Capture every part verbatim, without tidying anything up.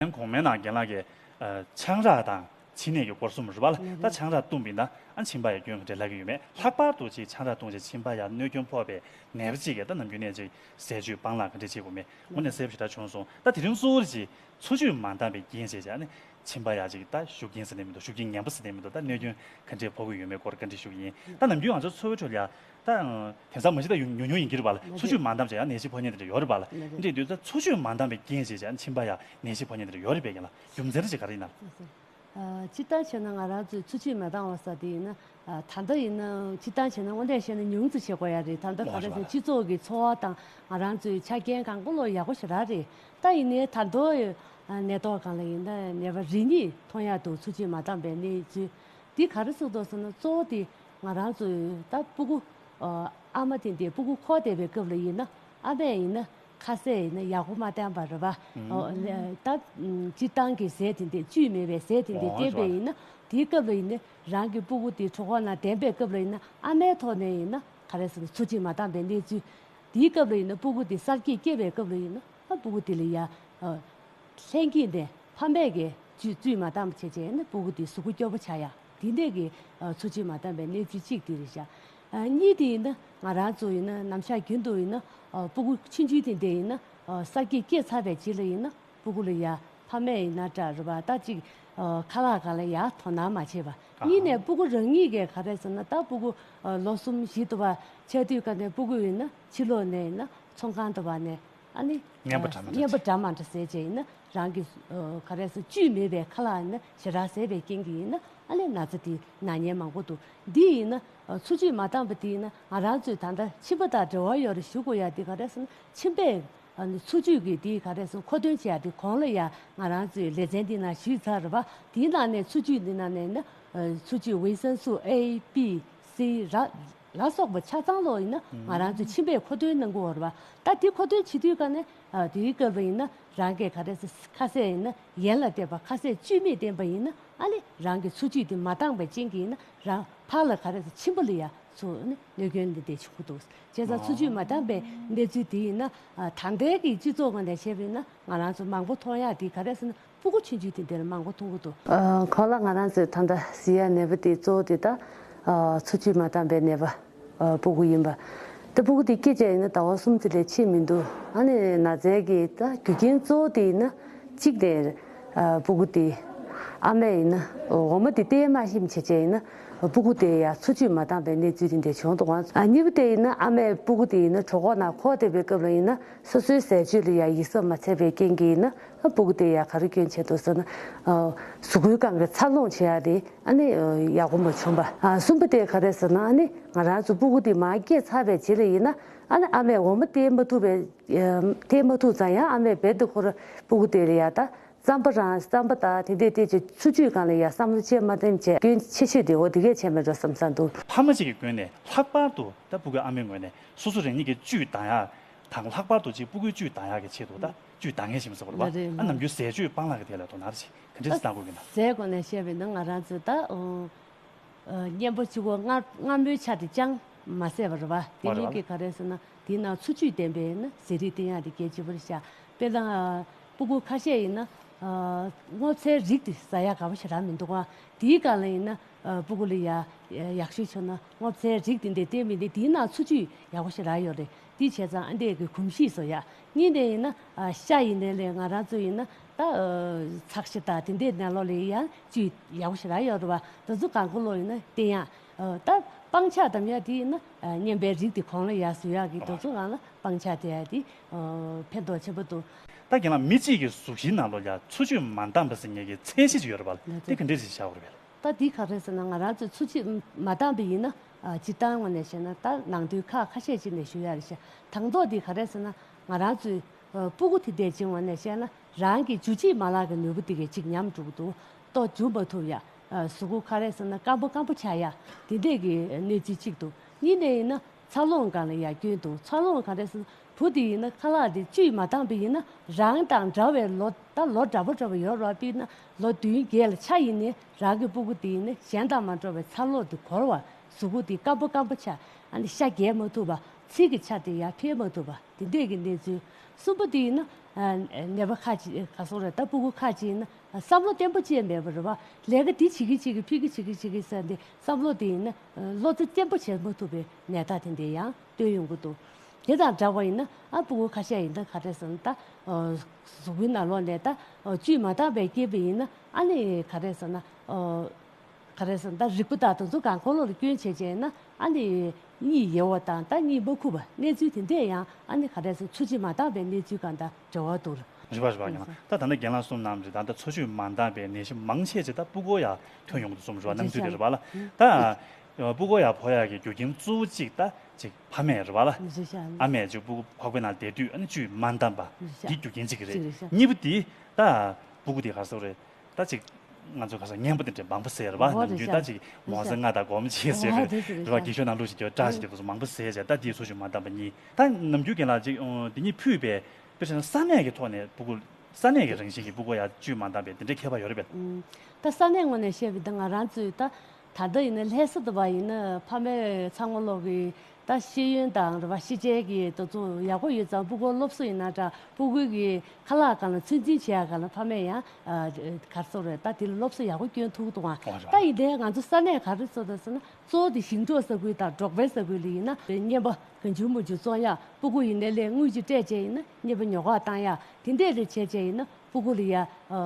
ཡང་གོང་མའི་ནང་རྒན་ལགས་ཀྱིས་ཨ་ཆང་རག་དང་མཆིན་ནད་ཀྱི་སྐོར་གསུམ་རེད་པ་ལ། ད་ཆང་རག་བཏུངས་པ་ཡིན་ན་ཨ་མཆིན་པ་ཡར་སྐྱོན་ག་འདྲ་ལབ་ཀྱི་ཡོད་མེད། ལྷག་པར་དུ་ཅིག་ཆང་རག་བཏུངས་བྱས་མཆིན་པ་ཡར་གནོད་སྐྱོན་ཕོག་པའི་ནད་པ་གཅིག་གིས་ད་ནམ་རྒྱུན་ནས་ཅིག་ཟས་བཅུད་སྤང་བླང་ག་འདྲ་བྱེད་དགོས་མེད་དངོས་གནས་གསལ་པོ་ཞེ་དྲག་བྱུང་སོང་། ད་དེ་རིང་གཙོ་བོ་ཅིག་འཚོ་བཅུད་མ་འདང་བའི་རྐྱེན་བྱས་བྱས་ཨ་ནི་མཆིན་པ་ཡར་ཅིག་ད་ཤུགས་རྐྱེན་ཟེར་ནས་མི་འདུག་ཤུགས་རྐྱེན་ངན་པ་ཟེར་ནས་མི་འདུག་ད་གནོད་སྐྱོན་ག་འདྲས་ཕོག་གི་ཡོད་མེད་སྐོར་བཀའ་འདྲི་ཞུ་གི་ཡིན། ད་ནམ་རྒྱུན་ང་ཚོ་འཚོ་བའི་ཁྲོད་ལ་ཡ་ད་དེང་སང་མ་གཞི་ད་ཡོང་ཉུང་ཉུང་ཡིན་གྱི་རེད་པ་ལ། འཚོ་བཅུད་མ་འདང་བྱས་ཡང་ནད་གཞི་ཕོག་མཁན་དེ་འདྲ་ཡོད་རེད་པ་ལ། འདི་འདྲ་ཡིན་དུས་ད་འཚོ་བཅུད་མ་འདང་བའི་རྐྱེན་བྱས་བྱས་མཆིན་པ་ཡར་ནད་གཞི་ཕོག་མཁན་དེ་འདྲ་ཡོད་རེད་པས། རྒན་ལགས་རྒྱུ་མཚན་རེ་ཅིག་ག་རེ་ཡིན་ན། ཨ་སྤྱིར་བཏང་བྱས་ན་ང་རང་ཚོའི་འཚོ་བཅུད་མ་འདང་བ་ཟེར་དེ་ཡིན་ན། ཨ་ད་ལྟ་ཡིན་ན་སྤྱིར་བཏང་བྱས་ན་དངོས་གནས་བཤད་ན་ཉུང་ཙམ་བྱེད་དགོས་ཡ་རེད། ད་ལྟ་ག་རེ་ཟེར་སྤྱི་ཚོགས་ཀྱི་འཚོ་བ་དང་ང་རང་ཚོའི་ཆ་རྐྱེན་གང་ག་ལོ་ཡག་པོ་ཞེ་དྲག་རེད། ད་ཡིན་ནའི་ད་དུང་ཨ་ནད་ཐོག་སྒང་ལ་ཡིན་ན་ནད་པ་རེ་གཉིས་མཐོང་ཡ་འདུག་འཚོ་བཅུད་མ་འདང་བའི་གནས་ཚུལ་འདི་ག་རེ་ཟེར་འདུག་ཟེར་ན་གཙོ་བོ་དེ་ང་རང་ཚོའི་ད་སྤུ་གུ་ཨ་མ་དེ་འདྲའི་སྤུ་གུ་འཁོར་བསྡད་པའི་སྐབས་ལ་ཡིན་ན་ཨ་མས་ཡིན་ན་ཁ་ཟས་ཡིན་ན་ཡག་པོ་མ་བསྟེན་པ་རེད་པ། ཨོ་ལ་ད་སྤྱིར་བཏང་གི་ཟས་དེ་འདྲས་བཅུད་མེད་པའི་ཟས་དེ་འདྲས་བསྟེན་པས་ཡིན་ན་དེའི་སྐབས་ལ་ཡིན་ན་རང་གི་སྤུ་གུ་དེ་གྲོད་ཁོག་ནང་ལྡན་པའི་སྐབས་ལ་ཡིན་ན་ཨ་མའི་ཐོག་ནས་ཡིན་ན་ག་རེ་ཟེར་ན་འཚོ་བཅུད་མ་འདང་བའི་གནས་ཚུལ་དེའི་སྐབས་ལ་ཡིན་ན་སྤུ་གུ་དེ་གསར་སྐྱེས་སྐྱེས་པའི་སྐབས་ལ་ཡིན་ན་ཨ་སྤུ་གུ་དེ་ལ་ཡ་ཨ་ལྷན་སྐྱེས་ནས་ཕ་མས་ཀྱིས་བཅུད་བཅུད་མ་འདང་བ་བྱས་བྱས་ནས་སྤུ་གུ་དེ་གཟུགས་པོ་སྐྱོ་པོ་ཆགས་ཡ་དེ་འདྲས་ཀྱི་ཨ་འཚོ་བཅུད་མ་འདང་བའི་གནས་ཚུལ་གཅིག་དེ་རེད་ཤག་ཨ་གཉིས་དེ་ཡིན་ན་ང་རང་ཚོ་ཡིན་ན་ནམ་ཞག་རྒྱུན་དུ་ཡིན་ན་ཨ་སྤུ་གུ་ཆུང་ཆུང་དེ་འདྲས་ཡིན་ན་ཨ་གསར་སྐྱེས་སྐྱེས་ཚར་བའི་རྗེས་ལ་ཡིན་ན་སྤུ་གུ་ལ་ཡ་ཕ་མས་ཡིན་ན་འདྲ་རེད་པ། ད་ཅིག་ཨ་ཁ་ལག་སྒང་ལ་ཡ་དོ་སྣང་མ་བྱེད་པ། གཉིས་ནས་སྤུ་གུ་རང་ཉིད་ཀྱིས་ག་རེ་ཟེར་ན་ད་སྤུ་གུ་ཨ་ལོ་གསུམ་བཞི་དུ་བ་ཆགས་དུས་སྐབས་ནས་སྤུ་གུ་ཡིན་ན་ཕྱི་ལོགས་ནས་ཡིན་ན་ཚོང་ཁང་དུ་བ་ནས་ཨ་ནི་ངན་པ་འདྲ་མ་འདྲ་ངན་པ་འདྲ་མ་འདྲ་ཟས་བྱས་ཡིན་ན་རང་གི་ཨ་ག་རེ་ཟེར་བཅུད་མེད་པའི་ཁ་ལག་ཡིན་ན་ཞེ་དྲག་ཟས་པའི་རྐྱེན་གྱིས་ཡིན་ན་ཨ་ནི་ན་ཚ་དེ་ན་མཁན་མང་པོ་འདུག་འདི་ཡིན་ན་ཨ་འཚོ་བཅུད་མ་འདང་བ་དེ་ཡིན་ན་ང་རང་ཚོའི་ད་ལྟ་མཆིན་པ་དང་འབྲེལ་བ་ཡོད་རེད་ཞུ་དགོས་ཡ་དེ་ག་རེ་ཟེར་ན་མཆིན་པས་ཨ་ནི་འཚོ་བཅུད་ཀྱི་དེ་ག་རེ་ཟེར་མཁོ་འདོན་བྱེད་ཡ་དེ་གོང་ལ་ཡ་ང་རང་ཚོའི་ལེ་ཚན་འདི་ནང་ཞུས་ཚར་རེད་པ། དེའི་ནང་ནས་འཚོ་བཅུད་འདི་ནང་ནས་ནི་ཨ་འཚོ་བཅུད་ཝི་སན་སུ་ཨེ་བི་སི་ར་ལ་སོགས་པ་ཆ་ཚང་ལོ་ཡིན་ན་ང་རང་ཚོ་མཆིན་པས་མཁོ་འདོན་གནང་གི་ཡོད་རེད་པ། ད་དེ་མཁོ་འདོན་བྱེད་དུས་ཀ་ནས་ཨ་དེའི་སྐབས་ལ་ཡིན་ན་རང་གིས་ག་རེ་ཟེར་ཁ་ཟས་ཡིན་ན་ཡན་ལ་བསྟེན་པ་ཁ་ཟས་བཅུད་མེད་བསྟེན་པ་ཡིན་ན་ཨ་ནི་རང་གི་འཚོ་བཅུད་དེ་མ་འདང་བའི་རྐྱེན་གྱིས་ཡིན་ན་རང་ཕར་ལ་ག་རེ་ཟེར་མཆིན་པ་ལ་ཡ་ཚོ་ནི་གནོད་སྐྱོན་འདི་འདྲ་བྱུང་གི་འདུག་བྱས་ཙང་འཚོ་བཅུད་མ་འདང་པའི་གནས་ཚུལ་དེ་ཡིན་ན་ཨ་ད་ལྟའི་གི་སྤྱི་ཚོགས་ངོས་ནས་བཤད་པ་ཡིན་ན་ང་རང་ཚོ་མང་པོ་མཐོང་ཡག་དེ་ག་རེ་ཟེར་ན་སྤུ་གུ་ཆུང་ཆུང་དེ་འདྲ་མང་པོ་མཐོང་གི་འདུག་ཨ་གང་ལ་ང་རང་ཚོས་ད་ལྟ་གཟིགས་ཡག་ནད་པ་དེ་གཙོ་བོ་དེ་ད་ཨ་འཚོ་བཅུད་མ་འདང་པའི་ནད་པ་ཨ་སྤུ་གུ་ཡིན་པ། ད་སྤུ་གུ་དེ་སྐྱེས་བྱས་ཡིན་ན་ཟླ་བ་གསུམ་ཙམ་ལས་ཕྱིན་མི་འདུག་ཨ་ནི་ན་ཚའི་གི་ད་རྒྱུ་རྐྱེན་གཙོ་བོ་དེ་ཡིན་ན་གཅིག་དེ་ཨ་སྤུ་གུ་དེ་ཨ་མས་ཡིན་ན་འོ་མ་དེ་བསྟེན་མ་ཤེས་བྱས་བྱས་ཡིན་ན་སྤུ་གུ་དེ་ཡ་འཚོ་བཅུད་མ་འདང་པའི་གནས་ཚུལ་དེ་འདྲ་བྱུང་འདུག་ཨ་གཉིས་པ་དེ་ཡིན་ན་ཨ་མས་སྤུ་གུ་དེ་ཡིན་ན་གྲོད་ཁོག་ནང་འཁོར་བསྡད་པའི་སྐབས་ལ་ཡིན་ན་སོ་སོའི་ཟས་སྤྱོད་ལ་ཡ་ཡིད་གཟབ་མ་བྱས་པའི་རྐྱེན་གྱིས་ཡིན་ན་ཨ་སྤུ་གུ་དེ་ཡ་ག་རེ་སྐྱོན་བྱས་འདུག་ཟེར་ན་ཨ་གཟུགས་པོའི་སྒང་གི་འཚར་ལོངས་བྱེད་ཡ་དེ་ཨ་ནི་ཡག་པོ་མ་བྱུང་བ། ཨ་གསུམ་པ་དེ་ག་རེ་ཟེར་ན་ཨ་ནི་ང་རང་ཚོ་སྤུ་གུ་དེ་མར་སྐྱེས་ཚར་བའི་རྗེས་ལ་ཡིན་ན་ཨ་ནི་ཨ་མས་འོ་མ་བསྟེན་མ་ཐུབ་པའི་བསྟེན་མ་ཐུབ་ཙང་ཡང་ཨ་མས་རྦད་དེ་ཁོ་ར་སྤུ་གུ་དེ་ལ་ཡ་ད་རྩམ་པ་རང་རྩམ་པ་དང་དེ་འདྲས་བསྟེན་བྱས་འཚོ་བཅུད་སྒང་ལ་ཡ་བསམ་བློ་ཅིག་མ་བཏང་བྱས་སྐྱོན་ཆེ་ཤོས་དེ་འོ་དེ་གས་བྱས་མེད་འགྲོ་བསམ་བསམ་འདུག་ཕ་མ་གཅིག་གི་ངོས་ནས་ལྷག་པར་དུ་ད་སྤུ་གུའི་ཨ་མའི་ངོས་ནས་སོ་སོ་རང་ཉིད་ཀྱི་བཅུད་འདང་ཡག་དང་ལྷག་པར་དུ་ཅིག་སྤུ་གུའི་བཅུད་འདང་ཡག་གི་ཆེད་དུ་ད་བཅུད་འདང་ངེས་ཤིག་མ་ཟེར་བ་རེད་པ། ལགས་རེད། ཨ་ནམ་རྒྱུན་ཟས་སྤྱོད་སྤང་བླང་གི་ཐད་ལ་དོ་སྣང་ཅིག་ག་འདྲས་སེ་བཏང་དགོས་ཀྱི་ན། ཟས་སྐོར་ནས་བཤད་པ་ཡིན་ན་ང་རང་ཚོས་ད་ཨོ་ཨ་གཉེན་པོ་གཅིག་པོ་མངར་མངར་མོའི་ཆ་དེ་ཅང་མ་ཟས་པ་རེད་པ། དེ་མ་རེད་མིན་པ། གྱི་ག་རེ་ཟེར་ན་དེའི་ནང་འཚོ་བཅུད་ལྡན་པའི་ཡིན་ན་ཟས་རིགས་བསྟེན་ཡག་དེ་གལ་ཆེན་པོ་རེད་ཤག་དཔེར་ན་ཨ་སྤུ་གུ་ཁ་ཤས་ཡིན་ན་ཨ་སྔོ་ཚལ་རིགས་དེ་ཟ་ཡག་དགའ་པོ་ཞེ་དྲག་མི་འདུག་ག་དེའི་སྒང་ལ་ཡིན་ན་ཨ་སྤུ་གུ་ལ་ཡ་ཡག་ཤོས་བྱུང་ན་སྔོ་ཚལ་རིགས་དེ་འདྲ་བསྟེན་མི་འདི་དེའི་ནང་འཚོ་བཅུད་ཡག་པོ་ཞེ་དྲག་ཡོད་རེད། དེ་བྱས་ཙང་ཨ་འདྲས་ཀྱི་གོམས་གཤིས་བཟོ་ཡག་གཉིས་ནས་ཡིན་ན་ཨ་ཤ་ཡིན་ནའི་ལས་ང་རང་ཚོ་ཡིན་ན་ད་ཨ་ཚགས་ཤ་དང་དེ་འདྲས་ནང་ལོགས་ལ་ཡང་བཅུད་ཡག་པོ་ཞེ་དྲག་ཡོད་རེད་པ། དེ་ཚོ་གང་ག་ལོག་ཡིན་ན་བསྟེན་ཡག་ཨ་ད་སྤང་ཆ་དམ་ཡག་དེ་ཡིན་ན་ཨ་གཉན་པའི་རིགས་དེ་གོང་ལ་ཡར་བཟོ་ཡག་གི་དེ་ཚོ་གང་ལ་སྤང་ཆ་དེ་ཡག་དེ་ཨ་ཕན་ཐོགས་ཆེན་པོ་འདུག་ད་རྒན་ལགས་མི་གཅིག་གི་གཟུགས་གཞིའི་ནང་ལོགས་ལ་འཚོ་བཅུད་མ་འདང་བ་ཟེར་མཁན་གྱི་ཚད་གཞི་ཅིག་ཡོད་རེད་པ། ལགས་དེ་ག་འདྲས་ཞིག་བྱ་དགོས་རེད་པས། ད་འདི་ག་རེ་ཟེར་ན་ང་རང་ཚོས་འཚོ་བཅུད་མ་འདང་པ་ཡིན་ན་ཨ་སྤྱིར་བཏང་ངོས་ནས་བཤད་ན་ད་ནང་དོན་ཁག་ཁ་ཤས་ཅིག་ནས་ཞུ་ཡག་རེད་ཤག་དང་ཐོག་འདི་ག་རེ་ཟེར་ན་ང་རང་ཚོའི་ཨ་སྤུ་གུ་དེ་འདྲས་ཅིག་ངོས་ནས་བཤད་ན་རང་གི་འཇུ་བྱེད་མ་ལག་གི་ནུས་པ་དེ་གས་ཅིག་ཉམས་འགྲོ་གི་འདུག་ལྟོ་འཇུ་མ་ཐུབ་ཡག་ཨ་གཟུགས་པོ་ག་རེ་ཟེར་ན་སྐམ་པོ་སྐམ་པོ་ཆགས་ཡག་དེ་འདྲས་ཀྱི་གནས་ཚུལ་གཅིག་འདུག་གཉིས་ནས་ཡིན་ན་འཚར་ལོངས་སྒང་ལ་ཡ་སྐྱོན་འདུག་འཚར་ལོངས་ག་རེ་ཟེར་ན་བུ་དེ་ཡིན་ན་ཁ་ལག་དེ་བཅུད་མ་འདང་པ་ཡིན་ན་རང་དང་འདྲ་བའི་ལོ་ད་ལོ་འདྲ་པོ་འདྲ་པོ་ཡོད་རེད་པ། དཔེར་ན་ལོ་བདུན་བརྒྱད་ལ་ཆ་ཡིན་ནའི་རང་གི་སྤུ་གུ་དེ་ཡིན་ན་གཞན་དང་མ་འདྲ་བའི་འཚར་ལོངས་དེ་འགོར་བ། གཟུགས་པོ་དེ་སྐམ་པོ་སྐམ་པོ་ཆགས་ཨ་ནི་ཤ་རྒྱས་མ་ཐུབ་པ། ཚིལ་གྱི་ཆ་དེ་ཡར་འཕེལ་མ་ཐུབ་པ་དེ་འདྲས་ཀྱི་གནས་ཚུལ། གསུམ་པ་དེ་ཡིན་ན་ ཨ། ནད་པ་ཁ་ཅིག་ག་སོང་རེད། ད་སྤུ་གུ་ཁ་ཅིག་ཡིན་ན་བསམ་བློ་བརྟན་པོ་ཅིག་མེད་པ་རེད་བ། ལས་ཀ་འདི་བྱེད་ཀྱི་བྱེད་ཀྱི་ཕྱི་གི་བྱེད་ཀྱི་བྱེད་ཀྱི་ཟེར་འདི་བསམ་བློ་དེ་ཡིན་ན་བློ་རྩེ་བརྟན་པོ་བྱེད་མ་ཐུབ་པའི་ནད་རྟགས་དེ་འདྲ་ཡང་སྟོན་ཡོང་གི་འདུག་དེ་དང་འདྲ་བ་ཡིན་ན་ཨ་སྤུ་གུ་ཁ་ཤས་ཡིན་ན་ག་རེ་ཟེར་ན་ད་གཟུགས་པོའི་ནང་ལོགས་ནས་ད་བཅུད་མ་འདང་བའི་སྐྱེས་པ་ཡིན་ན་ཨ་ནི་ག་རེ་ཟེར་ན། ག་རེ་ཟེར་ན་ད་རིག་པ་དང་དེ་ཚོ་གང་འཁོར་ལོ་ལ་སྐྱོན་བྱས་བྱས་ན་ཨ་ནི་གཉིད་ཡེར་བ་དང་ད་གཉིད་མ་ཁུག་པ་གནས་ཚུལ་དེ་འདྲས་ཡང་ཨ་ནི་ག་རེ་ཟེར་ན་འཚོ་བཅུད་མ་འདང་བའི་གནས་ཚུལ་གང་དང་འབྲེལ་བ་འདུག་ལ། རེད་པ་རེད་པ། ཡང་ད་ད་ལྟ་རྒན་ལགས་གསུངས་གནང་རེད། ད་ལྟ་འཚོ་བཅུད་མ་འདང་བའི་ནད་གཞི་མང་ཆེ་ཆེ་ད་སྤུ་གུ་ཡ་ཐོན་ཡོང་གི་འདུག་གསུངས་རེད་པ། རྣམ་འགྱུར་དེ་རེད་པ་ལ། ད་སྤུ་གུ་ཡ་ཕོག་ཡག་གི་རྒྱུ་རྐྱེན་གཙོ་བོ་གཅིག་ད་ཅིག་ཕ་མས་རེད་པ་ལ། རེད་ཤག་ཨ་མས་ཅིག་སྤུ་གུ་ཁོག་པའི་ནང་བསྡད་དུས་ཨ་ནི་བཅུད་མ་འདང་པ་རེད་ཤག་འདི་རྒྱུ་རྐྱེན་གཅིག་རེད། གཅིག་རེད་ཤག་གཉིས་པ་དེ་ད་སྤུ་གུ་དེ་ག་རེ་ཟེར་དགོས་རེད། ད་ཅིག་ང་ཚོ་ག་ས་ངན་པ་དེ་འདྲ་མང་པོ་ཟེར་བ། འོ་ནམ་རྒྱུན་རེད་ད་ཤག་ཅིག་མོ་ཟེར་རྔ་དང་སྒོར་མོ་བྱེད་ཟེར་རེད། རེད་པ། རྒས་ཤོས་ནང་ལུགས་ཤིག་ཀྱང་བཀྲ་ཤིས་དེ་ཚོ་མང་པོ་ཟེར་བྱས། ད་དེའི་འཚོ་བཅུད་མ་འདང་པ་གཉིས་ད་ནམ་རྒྱུན་རྒན་ལགས་ཅིག་འདི་གཉིས་ཕུད་པའི་དཔེར་བྱས་ན་ས་གནས་ཀྱི་ཐོག་ནས་སྤུ་གུ་ས་གནས་ཀྱི་རང་བཞིན་གྱི་སྤུ་གུ་ཡ་བཅུད་མ་འདང་པའི་དེ་འདྲའི་ཁྱད་པར་ཡོད་རེད་པས། ད་ས་གནས་ངོས་ནས་བཤད་པའི་ད་ང་རང་ཚོའི་ད་ད་ལྟ་ཡིན་ན་ལྷ་ས་དུ་བ་ཡིན་ན་ཕ་མའི་ཚང་མ་ལོག་གི་ད་ཤེས་ཡོན་དང་རེད་པ། ཤེས་བྱའི་གི་དེ་ཚོ་ཡག་པོ་ཡོད་ཙང་སྤུ་གུ་སློབ་གསོ་ཡིན་ན་འདྲ་སྤུ་གུའི་གི་ཁ་ལག་སྒང་ལ་ཚོད་འཛིན་བྱེད་ཡག་སྒང་ལ་ཕ་མས་ཡང་ག་རེ་ཟེར་དགོས་རེད། ད་དེ་ལ་སློབ་གསོ་ཡག་པོ་སྐྱོན་ཐུབ་འདུག་ཨང་། ད་ཡིན་དེ་ང་ཚོ་ས་གནས་ག་རེ་ཟེར་དགོས་ཟེར་ན་གཙོ་བོ་དེ་ཞིང་འབྲོག་ས་ཁུལ་དང་འབྲོག་པའི་ས་ཁུལ་ལ་ཡིན་ན་རྔན་པ་གང་བྱུང་མང་བྱུང་བཙོང་ཡག་སྤུ་གུ་ཡིན་ནའི་ལས་དངུལ་ཅིག་སྤྲད་བྱས་ཡིན་ན་རྔན་པ་ཉོ་གར་བཏང་ཡག་དེ་འདྲས་རེ་བྱས་བྱས་ཡིན་ན་སྤུ་གུ་ལ་ཡ་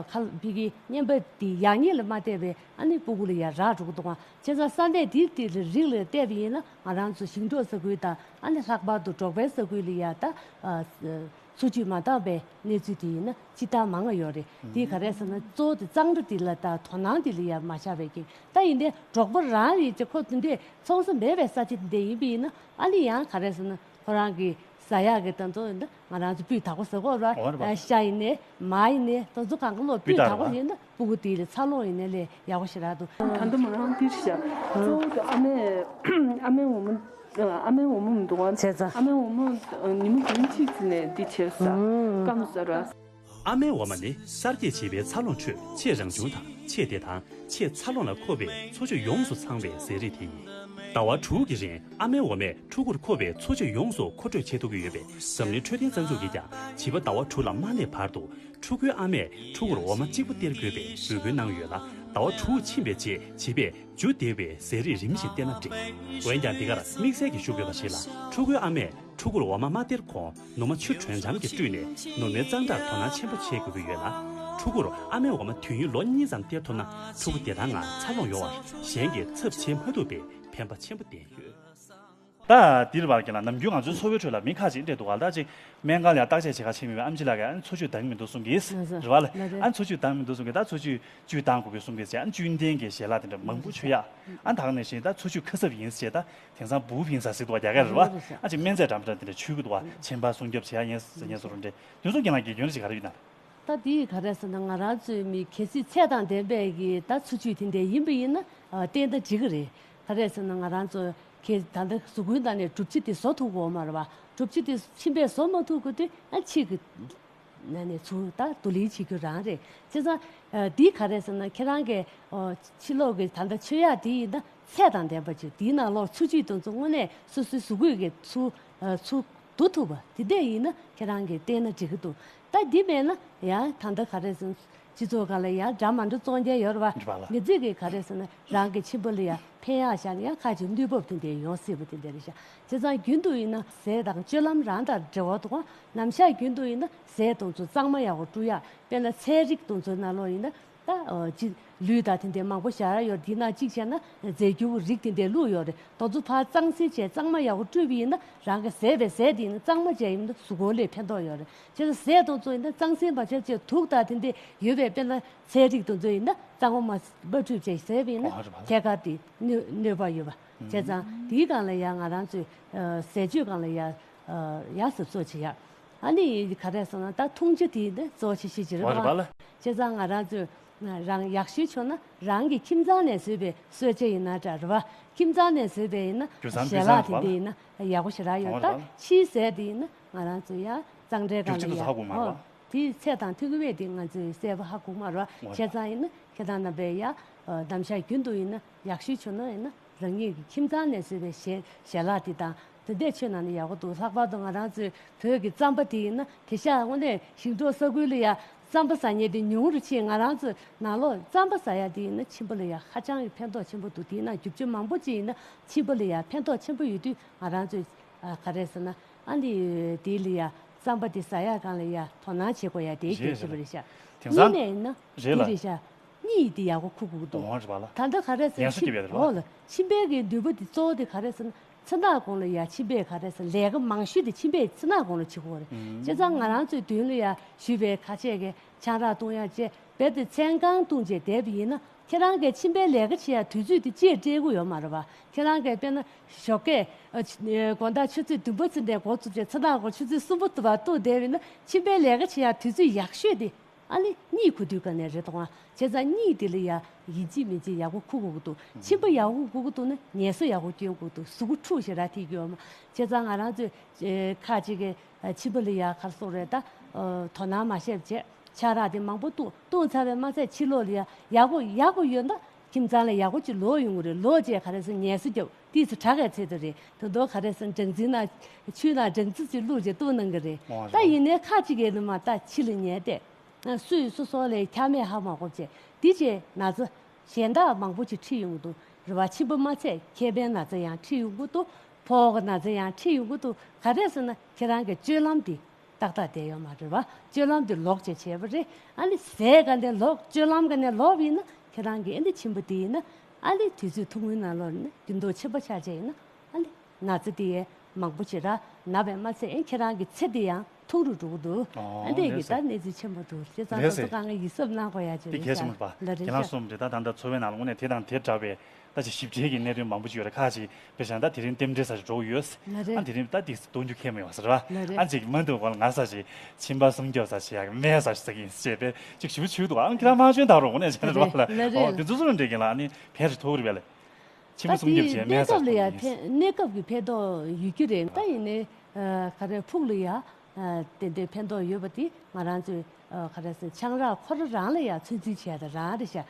ཁ་ཕི་གི་རྔན་པ་དེ་ཡག་ཉེས་ལ་མ་བལྟས་པའི་ཨ་ནི་སྤུ་གུ་ལ་ཡ་རག་འགྲོ་གི་འདུག་ཨང་། བྱས་ཙང་ས་གནས་དེ་དེ་ལ་རིགས་ལ་བལྟས་པ་ཡིན་ན་ང་རང་ཚོ་ཞིང་འབྲོག་ས་ཁུལ་དང་ཨ་ནི་ལྷག་པར་དུ་འབྲོག་པའི་ས་ཁུལ་ལ་ཡ་ད་འཚོ་བཅུད་མ་འདང་བའི་གནས་ཚུལ་དེ་ཡིན་ན་ཅི་ལྟར་མང་ང་ཡོད་རེད། དེ་ག་རེ་ཟེར་ན་གཙོ་བོ་དེ་གཙང་སྦྲ་དེ་ལ་ད་དོ་སྣང་དེ་ལ་ཡ་མ་བཞག་པའི་རྐྱེན་ད་ཡིན་ཏེ་འབྲོག་པ་རང་རེད་ཅེ་ཁོ་དེ་འདྲས་ཚོང་ས་མེད་པའི་ས་ཆ་དེ་འདྲས་ཡིན་པ་ཡིན་ན་ཨ་ནི་ཡང་ག་རེ་ཟེར་ན་ཁོ་རང་གི་ཟ་ཡག་གི་ད་ཚོ་ཡིན་ན་ང་རང་ཚོ་སྤུས་དག་པོ་ཟ་གོ་ར། འོ་རེད་པ། ཤ་ཡིན་ནའི་མ་ཡིན་ནའི་ད་ཚོ་གང་ག་ལོ་སྤུས་དག་པོ་ཡིན་ན་སྤུ་གུ་དེ་ལ་འཚར་ལོངས་ཡིན་ནའི་ལས་ཡག་པོ་ཞེ་དྲག་འདུག་ད་ལྟ་མོ་རང་འདིར་བཞག་གཙོ་བོ་དེ་ཨ་མས་ཨ་མའི་འོ་མ་ཨ་མའི་འོ་མ་མི་འདུག་བ། བྱས་ཙང་ཨ་མའི་འོ་མ་ཉི་མ་བདུན་གཅིག་ཙམ་ནས་འདི་བྱས་ས་སྐམ་ཟ་ར། ཨ་མའི་འོ་མ་ནི་གསར་སྐྱེས་བྱིས་པའི་འཚར་ལོངས་ཁྲོད་ཆེས་རང་བྱུང་དང་ཆེས་བདེ་ཐང་ཆེས་འཚར་ལོངས་ལ་མཁོ་བའི་འཚོ་བཅུད་ཡོངས་སུ་ཚང་བའི་ཟས་རིགས་དེ་ཡིན། ཟླ་བ་དྲུག་གི་རིང་ཨ་མའི་འོ་མས་ཕྲུ་གུར་མཁོ་བའི་འཚོ་བཅུད་ཡོངས་སུ་མཁོ་སྤྲོད་བྱེད་ཐུབ་ཀྱི་ཡོད་པས་འཛམ་གླིང་འཕྲོད་བསྟེན་རྩ་འཛུགས་ཀྱིས་ཀྱང་བྱིས་པ་ཟླ་བ་དྲུག་ལ་མ་སླེབས་བར་དུ་ཕྲུ་གུའི་ཨ་མས་ཕྲུ་གུར་འོ་མ་གཅིག་པུ་སྟེར་དགོས་པའི་འབོད་སྐུལ་གནང་ཡོད་ལ། ཟླ་བ་དྲུག་ཕྱིན་པའི་རྗེས་བྱིས་པས་འཇུ་བདེ་བའི་ཟས་རིགས་རིམ་བཞིན་བསྟེན་ན་འགྲིག་འོན་ཀྱང་འདི་གར་དམིགས་བསལ་གྱི་ཞུ་དགོས་པ་ཞིག་ལ། ཕྲུ་གུའི་ཨ་མས་ཕྲུ་གུར་འོ་མ་མ་སྟེར་གོང་ནུ་མ་ཆུ་དྲོན་འཇམ་གྱིས་བཀྲུས་ནས་ནུ་མའི་གཙང་སྦྲར་དོ་སྣང་ཆེན་པོ་བྱེད་དགོས་ཀྱི་ཡོད་ལ། ཕྲུ་གུར་ཨ་མའི་འོ་མ་དུས་ཡུན་ལོ་གཉིས་ཙམ་སྟེར་ཐུབ་ན་ཕྲུ་གུ་བདེ་ཐང་ངང་འཚར་ལོངས་ཡོང་བར་གཞན་གྱིས་ཚབ་བྱེད་མ་ཐུབ་པའི་ཕན་པ་ཆེན་པོ་ལྡན་ཡོད། ད་འདིར་བར་གྱི་ལ་ནམ་རྒྱུན་ང་ཚོའི་འཚོ་བའི་ཁྲོད་ལ་མི་ཁ་ཅིག་འདྲེས་འདུག་ག་ད་ཅིག་སྨན་ཁང་ལ་ཡང་བརྟག་དཔྱད་བྱེད་ག་ཕྱིན་མིན་པའི་ཨེམ་ཆི་ལགས་ཀྱིས་ཨ་ནི་འཚོ་བཅུད་འདང་མི་འདུག་གསུང་གིས་ལགས་སོ། རེད་བ་ལ། ལགས་རེད། ཨ་ནི་འཚོ་བཅུད་འདང་མི་འདུག་གསུང་གིས་ད་འཚོ་བཅུད་བཅུད་བཏང་དགོས་པའི་གསུང་གིས་བྱས་ཨ་ནི་བཅུད་ལྡན་གྱི་ཞལ་ལག་དེ་འདྲ་མང་པོ་མཆོད་ཡག་ཨ་ནི་ད་ག་ནང་བཞིན་ད་འཚོ་བཅུད་ཁ་གསབ་ཡིན་ཟེར་བྱས་ད་དེང་སང་བུ་ཕིན་ས་ཟིག་འདུག་བ་རྒྱ་གར་རེད་བ། རེད་རེད། ཨ་ཅིག་སྨན་རྫས་འདྲ་མི་འདྲ་དེ་འདྲ་མཆོད་གི་འདུག་བ། མཆིན་པ་སྲུང་སྐྱོབ་བྱེད་ཡག་ཡིན་ཟེར་ངེས་སོ་རུ་འདྲ་དེ་ཚོ་རྒན་ལགས་ཀྱི་རྒྱུན་རིང་ཞིག་ག་རེ་ཡོད་ན། ད་དེ་ག་རེ་ཟེར་ན་ང་རང་ཚོའི་མི་གལ་སྲིད་ཚད་དང་ལྡན་པའི་གི་ད་འཚོ་བཅུད་དེ་འདྲ་ཡིན་པ་ཡིན་ན་བསྟེན་ན་འགྲིག་གི་རེད། ག་རེ་ཟེར་ན་ང་རང་ཚོ་གི་ད་ལྟ་གཟུགས་པོའི་ནང་ནས་གྲུབ་ཆ་དེ་བཟོ་ཐུབ་ཀྱི་ཡོད་མ་རེད་བ། གྲུབ་ཆ་དེ་མཆིན་པས་བཟོ་མ་ཐུབ་གི་དུས་ཨ་ཕྱི་གི་ནང་ནས་ཚུར་ད་བསྡུ་ལེན་བྱེད་རྒྱུ་རང་རེད། བྱས་ཙང་འདི་ག་རེ་ཟེར་ན་ཁྱེད་རང་གི་ཕྱི་ལོགས་གི་ད་ལྟ་མཆོད་ཡག་དེ་ཡིན་ན་ཚད་དང་ལྡན་པ་ཅིག་དེའི་ནང་ལོགས་འཚོ་བཅུད་དེ་ཚོ་དངོས་གནས་སོ་སོའི་གཟུགས་པོས་གི་ཚུར་ཚུར་བསྡུ་ཐུབ་པ་དེ་འདྲས་ཡིན་ན་ཁྱེད་རང་གིས་བསྟེན་ན་འགྲིག་གི་འདུག་ད་འདི་མེད་ན་ཡང་ད་ལྟ་ག་རེ་ཟེར་སྤྱི་ཚོགས་སྒང་ལ་ཡང་འདྲ་མི་འདྲ་བཙོང་མཁན་ཡོད་རེད་བ། འདི་པ་ལ། ངེད་ཚོས་གི་ག་རེ་ཟེར་ན་རང་གི་མཆིན་པ་ལ་ཡང་ཕན་ཡག་བཞག་ན་ཡང་ཁ་ཅིག་གནོད་བབ་དེ་འདྲས་ཡོང་སྲིད་པ་དེ་འདྲས་རེད་ཤག་བྱས་ཙང་རྒྱུན་དུ་ཡིན་ན་ཟས་དང་སྤྱོད་ལམ་རང་དང་འབྲེལ་བ་འདུག་ག་ནམ་ཞག་རྒྱུན་དུ་ཡིན་ན་ཟས་དེ་ཚོ་གཙང་མ་ཡག་པོ་བཀྲུ་ཡག་དཔེར་ན་ཚལ་རིགས་དེ་ཚོའི་ནང་ལོགས་ཡིན་ན། ད་ཅི་ལུད་དང་དེ་འདྲའི་མང་པོ་བཞག་ཡོད་རེད། དེ་ནང་གཅིག་བྱས་ན་རྫས་འགྱུར་རིགས་དེ་འདྲའི་བླུགས་ཡོད་རེད། དེ་ཚོ་ཕར་གཙང་སེལ་བྱས་གཙང་མ་ཡག་པོ་བཀྲུས་པ་ཡིན་ན་རང་གི་བཟས་པའི་ཟས་དེ་ཡིན་ན་གཙང་མ་བྱས་ཡིན་ན་གཟུགས་པོ་ལ་ཕན་ཐོགས་ཡོད་རེད། བྱས་ཙང་ཟས་དེ་ཚོ་ཡིན་ན་གཙང་སེལ་མ་བྱས་བྱས་དུག་དང་དེ་འདྲའི་ཡོད་པའི་དཔེར་ན་ཚལ་རིགས་དེ་ཚོ་ཡིན་ན་གཙང་མ་མ་མ་བཀྲུས་བྱས་བཟས་པ་ཡིན་ན་ཨོ་རེད་པ། ཐད་ཀར་དེ་གནོད་གནོད་པ་ཡོད་པ། བྱས་ཙང་དེའི་སྒང་ལ་ཡང་ང་རང་ཚོས་ཟས་སྤྱོད་སྒང་ལ་ཡང་ཡང་གཟབ་གཟབ་བྱེད་ཡག་ཨ་ནི་ག་རེ་ཟེར་ན་ད་འཐུང་ཆུ་དེ་ནི་གཙོ་ཆེ་ཤོས་ཅིག་རེད་བ། བྱས་ཙང་ང་རང་ཚོས་རང་ཡག་ཤོས་བྱུང་ན་རང་གི་ཁྱིམ་ཚང་ནས་བཟོས་པའི་གསོལ་ཇ་ཡིན་ན་འདྲ་རེད་བ། ཁྱིམ་ཚང་ནས་བཟོས་པའི་ཡིན་ན་རྒྱུ་གསང་ཞལ་ལག་དེ་འདྲ་ཡིན་ན་ཡག་པོ་ཞེ་དྲག་ཡོད། ད་ཕྱིའི་ཟས་དེ་ཡིན་ན་ང་རང་ཚོས་ཡང་གཙང་སྦྲའི་སྒང་ལ་ཡང་ཨོ་དེའི་ཚད་དང་མཐུན་གྱི་མེད་དེ་ང་ཚོས་གསལ་པོ་ཧ་གོ་མ་རེད་བ། བྱས་ཙང་ཡིན་ན་ཁྱེད་རང་རྣམ་པས་ཡང་ནམ་ཞག་རྒྱུན་དུ་ཡིན་ན་ཡག་ཤོས་བྱུང་ན་ཡིན་ན་རང་ཉིད་ཀྱི་ཁྱིམ་ཚང་ནས་བཟོས་པའི་ཞལ་ཞལ་ལག་དེ་དང་ དེ་འདྲས་ཆོས་ནང་ནས་ཡག་པོ་འདུག་ལྷག་པར་དུ་ང་རང་ཚོའི་བོད་ཀྱི་རྩམ་པ་དེ་ཡིན་ན། དེང་སང་དངོས་གནས་ཞིང་འབྲོག་ས་ཁུལ་ལ་ཡ་རྩམ་པ་ཟ་མཁན་དེ་ཉུང་རུ་ཕྱིན། ང་རང་ཚོའི་ནང་ལོགས་རྩམ་པ་ཟ་ཡ་དེ་ཡིན་ན་མཆིན་པ་ལ་ཡ་ཧ་ཅང་གི་ཕན་ཐོགས་ཆེན་པོ་འདུག་དེ་ཡིན་ན་རྒྱུ་ཆ་མང་པོ་ཅིག་ཡིན་ན་མཆིན་པ་ལ་ཡ་ཕན་ཐོགས་ཆེན་པོ་ཡོད་དུས། ང་རང་ཚོས་ཨ་ག་རེ་ཟེར་ན། ཨ་ནི་དེ་ལ་ཡ་རྩམ་པ་དེ་ཟ་ཡ་སྒང་ལ་ཡ་དོ་སྣང་བྱེད་དགོས་ཡ་དེ་རེད། གལ་ཆེན་པོ་རེད་ཤག་དེང་གཉིས་སང་ནས་ཡིན་ན་རེད་དེ་ལ། རེད་ཤག་གཉིད་དེ་ཡག་པོ་ཁུག་དགོས་འདུག་འོང་རེད་པ་ལ། ད་ལྟ་ག་རེ་ཟེར། ཡང་སུ་སྐྱིད་པ་རེད་པ། འོ་ལ། མཆིན་པའི་གི་ནུས་པ་དེ་གཙོ་བོ་དེ་ག་རེ་ཟེར་ན། མཚན་རྟགས་གོང་ལ་ཡ་མཆིན་པས་ག་རེ་ཟེར། ལས་ཀ་མང་ཤོས་དེ་མཆིན་པས་མཚན་རྟགས་གོང་ལ་བྱེད་ཀྱི་ཡོད་རེད། ཨུམ། བྱས་ཙང་ང་རང་ཚོའི་མདུན་ལ་ཡ་བཞུགས་པའི་ཁ་ཤས་ཀྱིས་ཆང་རག་བཏུང་ཡ་བཅས། རྦད་དེ་མཚན་གང་བཏུང་བྱས་བསྡད་པ་ཡིན་ན། ཁྱེད་རང་གིས་མཆིན་པའི་ལས་ཀ་བྱེད་ཡ་དུས་ཚོད་དེ་ཅིག་སྤྲད་ཀྱི་ཡོད་མ་རེད་པ། ཁྱེད་རང་གིས་དཔེར་ན་ཞོགས་ཀས་ཨ་ཆ་ཨ་དགོང་དག་ཆུ་ཚོད་བདུན་པ་ཙམ་ནས་འགོ་བཙུགས་བྱས་མཚན་རྟགས་གོང་ཆུ་ཚོད་གསུམ་པ་བར་བཏུང་བསྡད་པ་ཡིན་ན། མཆིན་པའི་ལས་ཀ་བྱེད་ཡ་དུས་ཚོད་ཡག་ཤོས་དེ། ཨ་ནི་གཉིད་ཁུག་དུས་ག་ནས་རེད་དོ། བྱས་ཙང་གཉིད་དེ་ལ་ཡ་ཡིན་གཅིག་མིན་གཅིག་ཡག་པོ་ཁུག་དགོས་ཀྱི་འདུག་མཆིན་པ་ཡག་པོ་ཁུག་གི་འདུག་ན་ངལ་གསོ་ཡག་པོ་སྐྱོན་དགོས་འདུག་གཟུགས་པོ་འཁྲུག་ཞེ་དྲག་ཐེབས་ཀྱི་ཡོད་མ། བྱས་ཙང་ང་རང་ཚོས་ཨེ་ཁ་ཅིག་གིས་ཨ་མཆིན་པ་ལ་ཡ་ག་རེ་ཟེར་དགོས་རེད། ད་ཨ་དོ་སྣང་མ་བྱས་པ་བྱས། ཆང་རག་དེ་མང་པོ་བཏུང་བཏུང་ཚར་བའི་མ་ཚད་ཕྱི་ལོགས་ལ་ཡ་ཡག་པོ་ཡག་པོ་ཡོད་ན་ཁྱིམ་ཚང་ལ་ཡག་པོ་ཅིག་ལོག་ཡོང་གི་རེད། ལོག་བྱས་ག་རེ་ཟེར། ངལ་གསོ་རྒྱབ། ཏོག་ཙམ་དྲག་ག་ཚད་དུ་རེད། དེ་འདྲ་ག་རེ་ཟེར། སྦྲང་རྩི་ནང་ཆུ་ནང་སྦྲང་རྩི་ཅིག་བླུགས་བྱས་བཏུང་གནང་གི་རེད། ཨོ་ད་ཡིན་ནའི་ཁ་ཅིག་གིས་ནི་མ་ད་ཕྱི་ལ་ཉལ་བསྡད། སུས་སོ་སོ་ལ་འཁྱག་སྨན་ཧ་མ་གོ་བྱས། འདི་བྱས་ན་ཚ་གཞན་དག་མང་པོ་ཅིག་འཁྲིད་ཡོང་གི་འདུག་རེད་པ། མཆིན་པ་མ་ཚད་མཁལ་པའི་ན་ཚ་ཡང་འཁྲིད་ཡོང་གི་འདུག་ཕོ་བ་ན་ཚ་ཡང་འཁྲིད་ཡོང་གི་འདུག་ག་རེ་ཟེར་ན་ཁྱེད་རང་གི་སྤྱོད་ལམ་འདི་ཏག་ཏག་བསྡད་ཡོད་མ་རེད་པ། སྤྱོད་ལམ་འདི་ལོག་བྱས་བྱས་པ་རེད། ཨ་ནི་ཟས་ག་ནས་ལོག་སྤྱོད་ལམ་ག་ནས་ལོག་པ་ཡིན་ན་ཁྱེད་རང་གི་ཨ་ནི་མཆིན་པ་འདི་ཡིན་ན་ཨ་ནི་དུས་ཚོད་ཐུང་ངུའི་ནང་ལོགས་ནས་འགྱུར་ལྡོག་ཆེན་པོ་ཆགས་བྱས་ཡིན་ན། ཨ་ནི་ན་ཚ་དེ་ཡང་མང་པོ་ཞེ་དྲག་ན་བས་མ་ཚད་ཨེ་ཁྱེད་རང་གི་ཚེ་འདི་ཡང་ཐུང་རུ་འགྲོ་གི་འདུག་ཨ་འོ་འདྲས་ཀྱི་ལགས་ད་སོ། གནས་ཚུལ་ཆེན་པོ་འདུག་བྱས་ཙང་ལགས་ད་སོ། ཚོ་གང་ག་ཡིད་གཟབ་གནང་དགོས་ཡ་ཅིག་དེ་རེད་གལ་ཆེན་ཤག་པོ་རེད་པ། ལགས་རེད་ཁྱེད་རང་ཤག་གསུངས་འདྲ། ད་ད་ལྟ་འཚོ་བའི་ནང་ལ་དངོས་གནས་དེ་དང་དེ་འདྲ་བའི་ད་ཅིག་ཞིབ་ཕྲའི་གི་གནད་དོན་མང་པོ་ཅིག་ཡོད་རེད། ཁ་ཅིག་དཔེར་བཞག་ན་ད་དེ་རིང་རྟེན་འབྲེལ་ཟེར་ཅིག་འགྲོ་གི་ཡོད། ལགས་རེད། ཨ་དེ་རིང་ད་དེ་གཏོང་རྒྱུ་ཁས་མི་ཡོང་ཟེར་བ། ལགས་རེད། ཨ་ཅིག་མ་འདུག་གོ་ང་ས་ཅིག་མཆིན་པ་སྲུང་སྐྱོབ་ས་ཅིག་ཡག་སྨན་ས་ཅིག་ཟེར་གྱིན་ཞེས་པའི་ཅིག་ཞུ་ཆུག་འདུག་ཨ་ཁྱེད་རང་མ་ཞུས་ད་རུང་དངོས་གནས་བྱས་ན་རེད་པ། ལགས་རེད། ཨོ་དེ་ཚོ་ཚོ་འདྲ་གི་ལ་ཨ་ནི་ཕན་ཞིག་ཐོགས་རེད་པས་ལགས། མཆིན་པ་ད་སྲུང་སྐྱོབ་དེ་བྱས་སྨན་གནས་ས་སྐབས་ལ་ཡ་ཞིག་ཡིན། ཕན་གནས་སྐབས་ཀྱི་ཕན་ཐོགས་ཡོད་རྒྱུ་རེད། ད་ཡིན་ནའི་ཨ་ག་རེ་ཕུགས་ལ་ཡ་ཨ་ཏན་ཏན་ཕན་ཐོགས་ཡོད་པ་དེ་ང་རང་ཚོས་ཨ་ག་རེ་ཟེར། ཆང་རག་ཁོ་རང་རང་ལ་ཡ་ཚོད་འཛིན་བྱས་ད་རང་རེད་ཤག་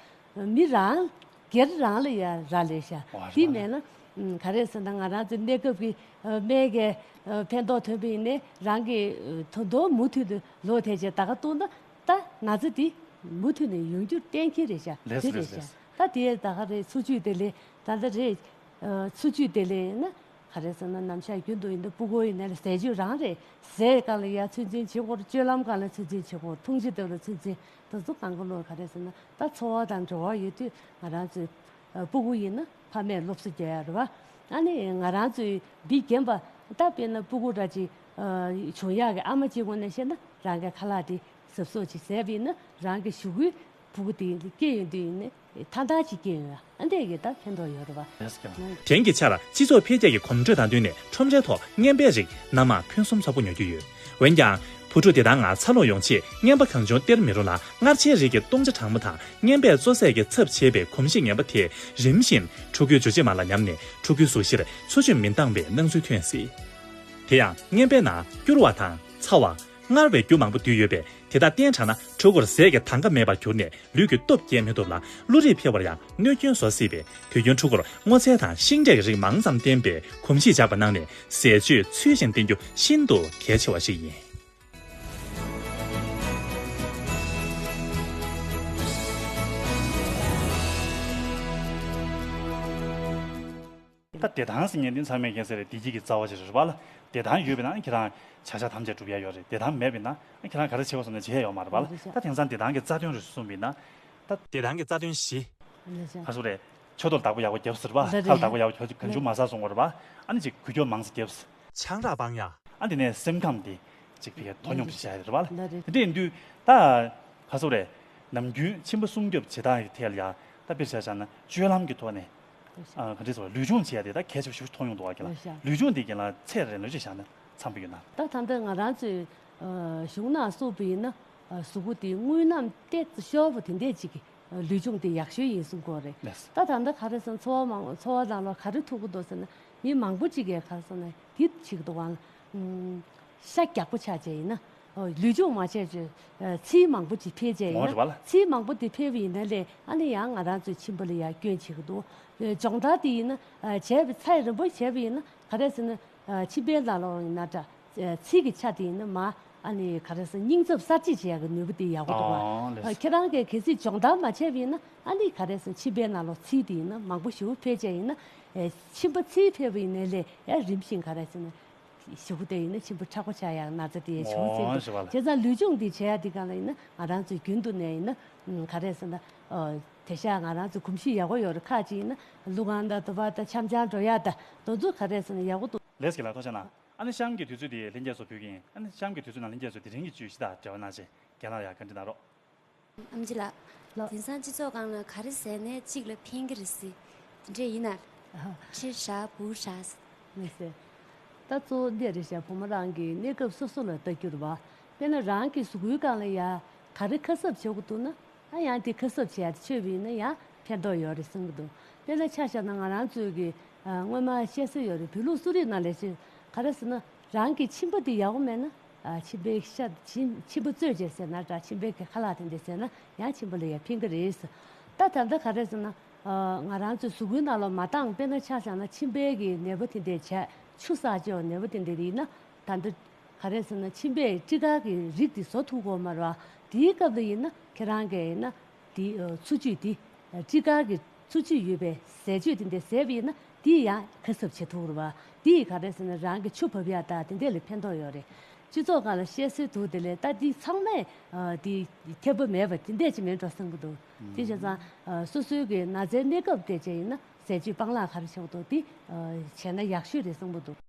མི་རང་སྒེར་རང་ལ་ཡ་རག་ལས་ཤག་ཨོ་རེད་པ། དེ་མེད་ན་ཨ་ག་རེ་ཟེར་ན་ང་རང་ཚོའི་གནས་སྐབས་ཀྱི་ཨ་སྨན་གྱི་ཨ་ཕན་ཐོགས་ཐོན་པ་ཡིན་ནའི་རང་གི་ཨ་ད་དུང་མུ་མཐུད་དུ་ལོ་དེ་བྱས་ད་ག་བཏུང་ན་ད་ན་ཚ་དེ་མུ་མཐུད་ནས་ཡོང་རྒྱུ་གཏན་འཁེལ་རེད་ཤག་ལགས་དེ་སོ་རེད་ལགས་ཤག་སོ། ད་དེ་ད་ག་རེད། འཚོ་བཅུད་དེ་ལས་ད་ལྟ་རེད། ཨ་འཚོ་བཅུད་དེ་ལས་ན་ག་རེ་ཟེར་ན་ནམ་ཞག་རྒྱུན་དུ་ཡིན་ན་ཕྲུ་གུ་ཡིན་ན་ལ་ཟས་སྤྱོད་རང་རེད། ཟས་སྒང་ལ་ཡ་ཚོད་འཛིན་བྱེད་དགོས། སྤྱོད་ལམ་སྒང་ལ་ཚོད་འཛིན་བྱེད་དགོས། འཐུང་ཆུ་དེ་ལ་ཚོད་འཛིན། དེ་ཚོ་གང་ག་ལོར་ག་རེ་ཟེར་ན་ད་འཚོ་བ་དང་འབྲེལ་བ་ཡོད་དུས་ང་རང་ཚོའི་ཨ་ཕྲུ་གུ་ཡིན་ན་ཕ་མས་སློབ་གསོ་རྒྱག་ཡ་རེད་པ། ཨ་ནི་ང་རང་ཚོའི་འདི་རྒན་པ་ད་དཔེར་ན་ཕྲུ་གུ་འདྲ་ཅིག་ཨ་བྱུང་ཡག་གི་ཨ་མ་གཅིག་ངོས་ནས་བཤད་ན་རང་གི་ཁ་ལག་དེ་གཟབ་གཟབ་ཅིག་བཟས་པ་ཡིན་ན་རང་གི་གཞུག་གུའི་ཕྲུ་གུ་དེ་སྐྱེ་ཡོང་དུས་ཡིན་ནའི་ཐང་ཐང་ཅིག་སྐྱེ་ཡོང་ཡ་ཨ་འདྲས་ཀྱི་ད་ཕན་ཐོགས་ཡོད་རེད་པ། དེང་གི་ཆར་སྤྱི་ཚོགས་འཕེལ་རྒྱས་ཀྱི་གོམ་བགྲོད་དང་བསྟུན་ནས་ཁྲོམ་རའི་ཐོག་རྔན་པའི་རིགས་སྣ་མང་ཕུན་སུམ་ཚོགས་པོ་ཉོ་རྒྱུ་ཡོད། འོན་ཀྱང་བུ་ཕྲུག་བདེ་ཐང་ངང་འཚར་ལོངས་ཡོང་ཆེད་རྔན་པ་གང་བྱུང་སྟེར་མི་རུང་ལ་མངར་ཆའི་རིགས་ཀྱི་བཏུང་བྱ་གྲང་མོ་དང་རྔན་པས་བཙོ་ཟས་ཀྱི་ཚབ་བྱེད་པའི་གོམས་གཤིས་ངན་པ་དེས་རིམ་བཞིན་ཕྲུ་གུའི་འཇུ་བྱེད་མ་ལ་ཉམས་ནས་ཕྲུ་གུའི་གཟུགས་གཞིར་འཚོ་བཅུད་མི་འདང་བའི་སྣང་ཚུལ་ཐོན་སྲིད། དེ་ཡང་རྔན་པའི་ནང་སྐྱུར་བ་དང་ཚ་བ། མངར་བའི་རྒྱུ་མང་པོ་འདུས་ཡོད་པས་དེ་དག་བསྟེན་དྲགས་ན་ཕྲུ་གུར་ཟས་ཀྱི་དང་ག་མེད་པར་གྱུར་ནས་ལུས་ཀྱི་སྟོབས་རྒྱས་མི་ཐུབ་ལ་བློ་རིག་འཕེལ་བར་ཡང་གནོད་སྐྱོན་བཟོ་སྲིད་པས་དུས་རྒྱུན་ཕྲུ་གུར་སྔོ་ཚལ་དང་ཤིང་འབྲས་ཀྱི་རིགས་མང་ཙམ་བསྟེན་པའི་གོམས་གཤིས་འཇགས་པ་གནང་ནས་ཟས་སྤྱོད་ཚུལ་བཞིན་བསྟེན་རྒྱུ་ཤིན་ཏུ་གལ་ཆེ་བ་ཞིག་ཡིན། ད་བདེ་ཐང་ཟེར་མཁན་དེ་ཚང་མས་མཁྱེན་གསལ་རེད། བདེ་སྐྱིད་ཀྱི་རྩ་བ་ཞིག་རེད་པ་ལ། བདེ་ཐང་ཡོད་པ་ཡིན་ན་ཁྱེད་རང་བྱ་བཞག་ཐམས་ཅད་འགྲུབ་ཡ་ཡོད་རེད། བདེ་ཐང་མེད་པ་ཡིན་ན་ཁྱེད་རང་ག་རེ་བྱེད་དགོས་བསམ་ན་བྱེད་ཡ་ཡོད་མ་རེད་པ་ལ། ལགས་སོ། ད་དེང་སང་བདེ་ཐང་གི་རྩ་དོན་རེ་གསུངས་པ་ཡིན་ན། ད་བདེ་ཐང་གི་རྩ་དོན་བཞི། ལགས་སོ། ག་རེ་ཟེར་དགོས་རེད། ཕྱོགས་གཏོགས་བདག་པོ་ཡག་པོ་རྒྱབ་ཟེར་བ། ལགས་ཁ་ལ་རེད། བདག་པོ་ཡག་པོ་རྒྱབ། གང་བྱུང་མ་ཟ་སོང་བ་རེད་པ། ཨ་ནི་ཅིག་འགུལ་སྐྱོད་མང་ཙམ་རྒྱབ། ཆང་རག་སྤང་ཡ། ཨ་འདི་ནས་སེམས་ཁམས་དེ་ཅིག་ཕ་གིར་དོ་སྙོམས་ཤིག་བྱ་ཡ་རེད་པ་ལ། ལགས་རེད། དེ་འདྲ་ཡིན་དུས་ད་ག་ཟེར་དགོས་རེད། ནམ་རྒྱུན་མཆིན་པ་སྲུང་སྐྱོབ་བྱེད་སྟངས་ཀྱི་ཐད་ལ་ཡ་ད་དཔེར་བཞག་བཞག་ན་སྤྱོད་ལམ་གྱི་ཐོག་ནས། ལགས་སོ། ཨ་ག་འདྲ་ཟེར་བ། ལུས་སྦྱོང་བྱེད་ཡ་དེ་ད་གལ་ཆེ་ཤོས་མཐོང་ཡོང་འདུག་བ་གི་ལ། ལགས་སོ། ལུས་སྦྱོང་དེ་གི་ལ་ཚད་རེ་ལོ་ཅིག་བཞག་ན་འཚམ་པོ་ཡོད་ན། ད་ད་ལྟ་ང་རང་ཚོའི་ཨ་གཞུང་ནང་གསུངས་པ་ཡིན་ན། ཨ་གཟུགས་པོ་དེ་དངུལ་སྣམ་ཏོག་ཙམ་ཤོར་བ་དེ་འདྲས་ཅིག་གི་ལུས་སྦྱོང་དེ་ཡག་ཤོས་ཡིན་གསུང་གི་ཡོད་རེད། ལགས་སོ། ད་ད་ལྟ་ག་རེ་ཟེར་ན་འཚོ་བ་མང་འཚོ་བ་ནང་ལོགས་ག་རེ་ཐུག་གི་འདུག་ཟེར་ན། མི་མང་པོ་ཅིག་གིས་ག་རེ་ཟེར་ན་དེ་བྱེད་ཀྱི་འདུག་ག་ལ། ཨུམ། ཤ་རྒྱགས་པོ་ཆགས་བྱས་ཡིན་ན། ཨོ་ལུས་སྦྱོང་མ་བྱས་བྱས། ཨ་ཚིལ་མང་པོ་ཅིག་འཕེལ་བྱས་ཡིན་ན། འོ་རེད་པ་ལ། ཚིལ་མང་པོ་དེ་འཕེལ་བ་ཡིན་ན་ལས་ཨ་ནི་ཡང་ང་རང་ཚོའི་མཆིན་པ་ལ་ཡང་སྐྱོན་བྱེད་ཀྱི་འདུག་ཨ་སྦྱོང་བརྡར་དེ་ཡིན་ན། ཨ་བྱས་པའི་ཚད་རིམ་པ་བྱས་པ་ཡིན་ན་ག་རེ་ཟེར་ན། ཨ། མཆིན་པའི་ནང་ལོགས་ཡིན་ན་འདྲ། ཨ། ཚིལ་གྱི་ཆ་དེ་ཡིན་ན་མ། ཨ་ནི་ག་རེ་ཟེར། རྙིང་ཚབ་གསར་བརྗེ་བྱེད་ཡག་གི་ནུས་པ་དེ་ཡག་པོ་འདུག་བ། ཨོ་ལགས། ཨ། ཁྱེད་རང་གིས་གལ་སྲིད་སྦྱོང་བརྡར་མ་བྱས་པ་ཡིན་ན། ཨ་ནི་ག་རེ་ཟེར། མཆིན་པའི་ནང་ལོགས་ཚིལ་དེ་ཡིན་ན་མང་པོ་ཞེ་པོ་འཕེལ་བྱས་ཡིན་ན། ཨེ། མཆིན་པ་ཚིལ་འཕེལ་བ་ཡིན་ནའི་ལས་ཡང་རིམ་བཞིན་ག་རེ་ཟེར་ན། ཞེ་པོ་དེ་ཡིན་ན་མཆིན་པ་མཁྲེགས་པོ་ཆགས་ཡག་ན་ཚ་དེ་བྱུང་སྲིད་འདུག། ཨོ་ཞེས་པ་ལ། བྱས་ཙང་ལུས་སྦྱོང་འདི་བྱེད་ཡག་འདི་སྒང་ལ་ཡིན་ན་ང་རང་ཚོའི་རྒྱུན་དུ་ནས་ཡིན་ན། ཨ། ག་རེ་ཟེར་ན། ཨ། དེང་སང་ང་རང་ཚོའི་གོམས་གཤིས་ཡག་པོ་ཡོད་རེད། ཁ་ཅིག་ཡིན་ན་གླུ་ཁང་དང་དུ་བ་དང་འཆམ་འཆམ་འགྲོ་ཡག་དང་དེ་ཚོ་ག་རེ་ཟེར་ན་ཡག་པོ་འདུག། ལགས་སོ། ལགས། ཐུགས་རྗེ་གནང་། ཨ་ནི་གཤམ་གྱི་དུས་ཚོད་འདི་ལྷན་རྒྱས་ཚོ་ཕུལ་གྱི་ཡིན། ཨ་ནི་གཤམ་གྱི་དུས་ཚོད་ནང་ལྷན་རྒྱས་ཚོས་དེ་རིང་གི་བརྗོད་གཞི་དང་འབྲེལ་བ་གནང་བྱས་རྒན་ལགས་ལ་ཡང་བཀའ་འདྲི་གནང་རོགས། ཨམ་ཆི་ལགས། ལགས། དེང་སང་སྤྱི་ཚོགས་སྒང་ལ་ག་རེ་ཟས་ནའི་གཅིག་ལ་ཕན་གྱི་རེད་ཟེར། དེ་འདྲས་ཡིན་ན། ཨ། ཕྱིར་བཞག་བུ་བཞག་ཟེར། མི་ཟེར། ད་གཙོ་བོ་འདི་རེད་ཤག། བུ་མོ་རང་གི་གནས་སྐབས་སོ་སོ་ལ་ལྟ་རྒྱུ་རེད་བ། དཔེར་ན་རང་གི་གཟུགས་པོའི་སྒང་ལ་ཡ་ག་རེ་ཁ་གསབ་བྱེད་དགོས་འདུག་ན། ཨ། ཡང་དེ་ཁ་གསབ་བྱེད་ཡ་དེ་བྱས་པ་ཡིན་ན་ཡང་ཕན་ཐོགས་ཡོད་རེད་བསམ་གྱི་འདུག། དཔེར་ན་ཆ་བཞག་ན་ང་རང་ཚོའི་གི། ཨ། སྔོན་མ་བཤད་སྲོལ་ཡོད་རེད། བོད་ལུགས་གསོ་རིག་ནང་ལ་ཞིག་ག་རེ་ཟེར་ན། རང་གི་མཆིན་པ་འདི་ཡག་པོ་མེད་ན། ཨ། མཆིན་པའི་ཤ། མཆིན། མཆིན་པ་བཙོས་བྱས་ཟས་ན་འདྲ། མཆིན་པའི་གི་ཁ་ལག་དེ་འདྲ་ཟས་ན་ཡང་མཆིན་པ་ལ་ཡང་ཕན་གྱི་རེད། ད་ད་ལྟ་ག་རེ་ཟེར་ན། ཨ། ང་རང་ཚོའི་གཟུགས་པོའི་ནང་ལ་མ་འདང་། དཔེར་ན་ཆ་བཞག་ན་མཆིན་པའི་གི་ནད་པ་དེ་འདྲས་བྱས། ཆུ་བསགས་བྱས་ནད་པ་དེ་འདྲས་ཡིན་ན། ད་ལྟ་ག་རེ་ཟེར་ན། མཆིན་པས་སྤྲི་དཀར་གྱི་རིགས་དེ་བཟོ་ཐུབ་ཀྱི་ཡོད་མ་རེད་བ། དེའི་སྐབས་ལ་ཡིན་ན་ཁྱེད་རང་གིས་ཡིན་ན། དེ། ཨ། འཚོ་བཅུད་དེ། ཨ། སྤྲི་དཀར་གྱི་འཚོ་བཅུད་ཡོད་པའི་ཟས་བཅུད་དེ་འདྲ་ཟས་པ་ཡིན་ན་དེ་ཡང་ཁ་གསབ་བྱེད་ཐུབ་རེད་བ། དེ་ཡིས་ག་རེ་ཟེར་ན་རང་གི་ཆུ་བབས་ཡག་དང་དེ་འདྲ་ལ་ཕན་ཐོགས་ཡོད་རེད། སྤྱི་ཚོགས་སྒང་ལ་བཤད་སྲོལ་འདུག། དེ་ལས་ད་འདི་ཚང་མས། ཨ། དེ་ཁྱབ་པ་མེད་པ་དེ་འདྲ་ཅིག་མེད་འགྲོ་བསམ་གྱི་འདུག། དེ་བྱས་ཙང་། ཨ། སོ་སོའི་གི་ན་ཚའི་གནས་སྐབས་དེ་བྱས་ཡིན་ན་ཟས་བཅུད་སྤང་བླང་ག་རེ་བྱེད་དགོས་འདུག། དེ། ཨ། བྱས་ན་ཡག་ཤོས་རེད་བསམ་གྱི་འདུག།